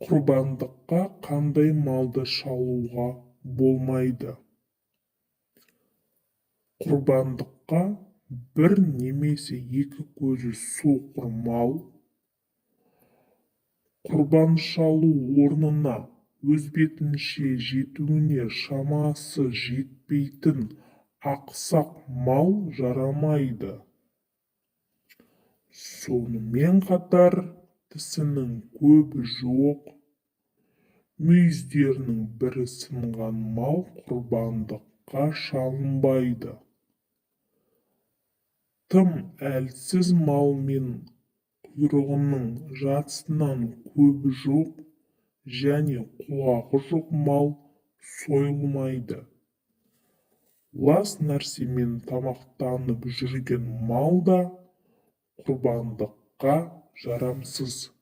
Құрбандыққа қандай малды шалуға болмайды? Құрбандыққа бір немесе екі көзі соқыр мал, құрбан шалу орнына өз бетінше жетуіне шамасы жетпейтін ақсақ мал жарамайды. Сонымен қатар тісінің көбі жоқ, мүйіздерінің бірі сынған мал құрбандыққа шалынбайды. Тым әлсіз мал мен құйрығының жартысынан көбі жоқ және құлағы жоқ мал сойылмайды. Лас нәрсемен тамақтанып жүрген мал да құрбандыққа жарамсыз.